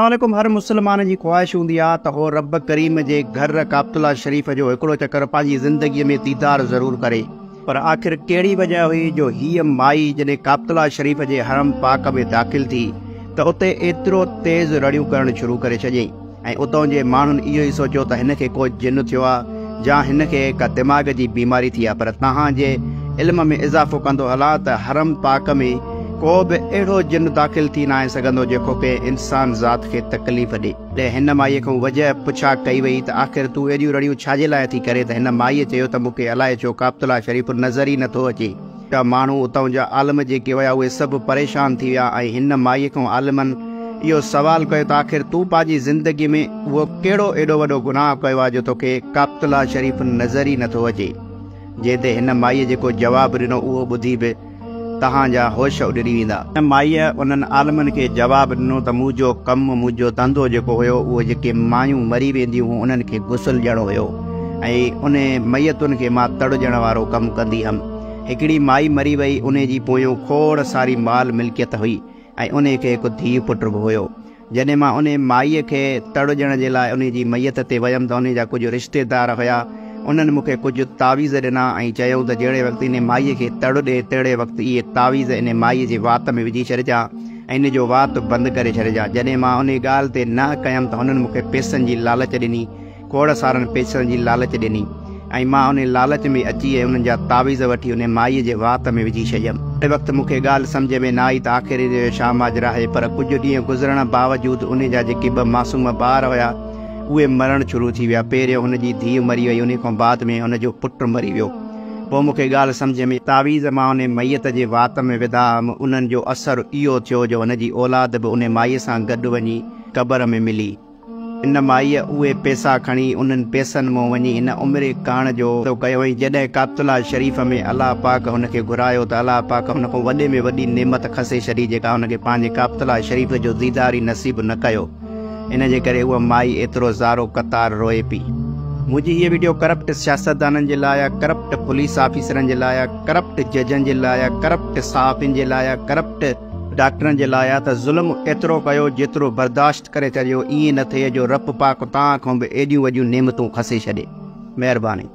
عليڪم هر مسلمان جي خواهش هوندي آ ته هو رب ڪريم جي گهر ڪعبة الله شريف جو هڪڙو چڪر پنهنجي زندگي ۾ ديدار ضرور ڪري پر آخر ڪهڙي وجه هئي جو هيء مائي جڏهن ڪعبة الله شريف جي حرم پاڪ ۾ داخل ٿي ته اتي ايترو تيز رڙيون ڪرڻ شروع ڪري ڇڏيائين ۽ اتان جي ماڻهن اهو ئي سوچيو ته هن کي ڪو جن ٿيو آ يا هن کي ڪا دماغ جي بيماري ٿي آ پر توهان جي علم ۾ اضافو ڪندو هلان ته حرم پاڪ ۾ ڪو به اهڙو جن داخل ٿي ناهي سگهندو جيڪو ڪنهن انسان ذات کي تڪليف ڏي. جڏهن هن مائيء کان وجهه پڇا ڪئي وئي ته آخر تون ايڏيون رڙيون ڇا جي لاء ٿي ڪرين ته هن مائيء چيو ته مون کي الائي ڇو ڪعبة الله شريف نظر ئي نٿو اچي. جا ماڻهو اتان جا عالم جيڪي هيا اهي سڀ پريشان ٿي ويا ۽ هن مائيء کان عالمن اهو سوال ڪيو ته آخر تون پنهنجي زندگيء ۾ اهو ڪهڙو ايڏو وڏو گناهه ڪيو آهي جو توکي ڪعبة الله شريف نظر ئي نٿو اچي؟ جنهن تي هن مائيء جيڪو جواب ڏنو اهو ٻڌي به توهان جا هوش اڏري ويندا. هن مائيء انهن عالمن کي جواب ڏنو ته منهنجو ڪم، منهنجو ڌنڌو جيڪو هيو اهو جيڪي مايون مري وينديون هيون انهن کي غسل ڏيڻو هيو ۽ انهي ميتن کي مان تڙ ڏيڻ وارو ڪم ڪندي هيم. هڪڙي مائي مري وئي، انهي جي پويون کوڙ ساري مال ملڪيت هئي ۽ انهي کي هڪ ڌيء پٽ به هيو. جڏهن مان انهي مائيء کي تڙ ڏيڻ جي لاء انهي جي ميت تي ويم ته انهي جا ڪجهه رشتيدار هيا، انهن مون کي ڪجهه تعويذ ڏنا ۽ چيائون ته جهڙي وقت انهي مائيء کي تڙ ڏي تهڙي وقت اهي تعويذ انهي مائيء جي وات ۾ وجهي ڇڏجان ۽ ان جو وات بند ڪري ڇڏجان. جڏهن مان انهي ڳالهه تي نه ڪيم ته هنن مون کي پئسن جي لالچ ڏني. کوڙ سارن پئسن جي لالچ ڏني ۽ مان انهي لالچ ۾ اچي ۽ انهن جا تعويذ وٺي انهي مائيء جي وات ۾ وجهي ڇڏيم. ان وقت مون کي ڳالهه سمجهه ۾ نه آئي ته آخر انهي جو ڇا ماجرا آهي، پر ڪجهه ڏينهن گذرڻ باوجود انهي جا جيڪي ٻه معصوم ٻار هيا، اهي مرڻ شروع ٿي ويا. پهريون هن جي ڌيء مري وئي، انهي کان بعد ۾ هن جو پٽ مري ويو. پوء مون کي ڳالهه سمجهه ۾. تعويذ مان انهي ميت جي وات ۾ وڌا هئم، انهن جو اثر اهو ٿيو جو هن جي اولاد به انهي مائيء سان گڏ وڃي قبر ۾ ملي. ان مائيء اهي پئسا کڻي انهن پئسن مان وڃي هن عمري ڪاڻ جو ڪيو ۽ جڏهن ڪعبة الله شريف ۾ الله پاڪ هن کي گهرايو ته الله پاڪ هن کان وڏي ۾ وڏي نعمت کسي ڇڏي جيڪا هن کي پنهنجي ڪعبة الله شريف جو ديدار ئي نصيب نه ڪيو ان جي ڪري اها مائي ايترو زارو قطار روئي پئي. منهنجي هيء وڊيو ڪرپٽ سياستدانن جي لاء آ، ڪرپٽ پوليس آفيسرن جي لاء آ، ڪرپٽ ججن جي لاء آ، ڪرپٽ صحافين جي لاء آ، ڪرپٽ ڊاڪٽرن جي لاء آ ته ظلم ايترو ڪيو جيترو برداشت ڪري ڇڏيو ائين نه ٿئي جو رب پاڪ توهان کان به ايڏيون وڏيون نعمتون کسي ڇڏي. مهرباني.